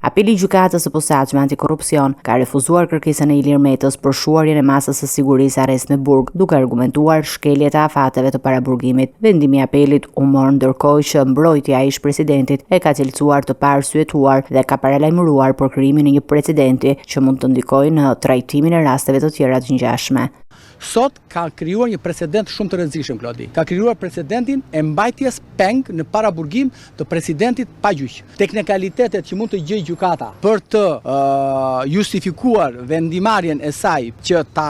Apeli i Gjykatës së Posaçme Antikorrupsion ka refuzuar kërkesën e Ilir Metës për shuarjen e masës së sigurisë arrest me burg, duke argumentuar shkeljet e afateve të paraburgimit. Vendimi i apelit u mor ndërkohë që mbrojtja e ish-presidentit e ka cilësuar të paarsyetuar dhe ka paralajmëruar për krijimin e një precedenti që mund të ndikojë në trajtimin e rasteve të tjera të ngjashme. Sot ka krijuar një precedent shumë të rrezikshëm Klodi. Ka krijuar precedentin e mbajtjes peng në paraburgim të presidentit pa gjyq. Teknikalitetet që mund të gjejë gjykata për të justifikuar vendimmarrjen e saj që ta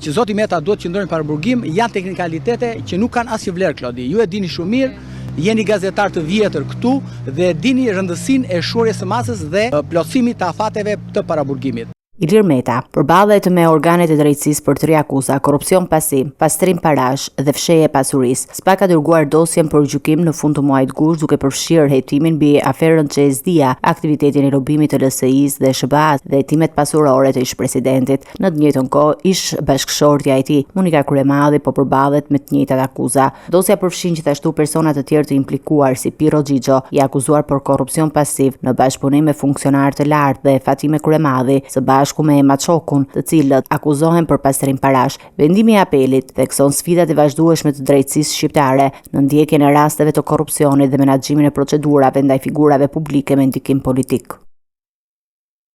që zoti Meta duhet të qëndrojë në paraburgim janë teknikalitete që nuk kanë asnjë vlerë Klodi. Ju e dini shumë mirë, jeni gazetar të vjetër këtu dhe e dini rëndësinë e shuarjes së masës dhe plotësimit të afateve të paraburgimit. Ilir Meta përballet me organet e drejtësisë për tri akuza, korrupsion pasiv, pastrim parash dhe fshehje e pasurisë. SPAK ka dërguar dosjen për gjykim në fund të muajit gusht duke përfshirë hetimin mbi aferën CEZ-DIA, aktivitetin e lobimit të LSI-së dhe SHBA-së dhe hetimet pasurore të ish-presidentit. Në të njëjtën kohë, ish-bashkëshortja e tij, Monika Kryemadhi po përballet me të njëjtat akuza. Dosja përfshin gjithashtu persona të tjerë të implikuar si Pirro Xhixho, i akuzuar për korrupsion pasiv në bashkëpunim me funksionarë të lartë dhe Fatime Kryemadhi, së bashku me Ema Çokun, të cilët akuzohen për pastrim parash. Vendimi i apelit thekson sfidat e vazhdueshme të drejtësisë shqiptare në ndjekjen e rasteve të korrupsionit dhe menaxhimin e procedurave ndaj figurave publike me ndikim politik.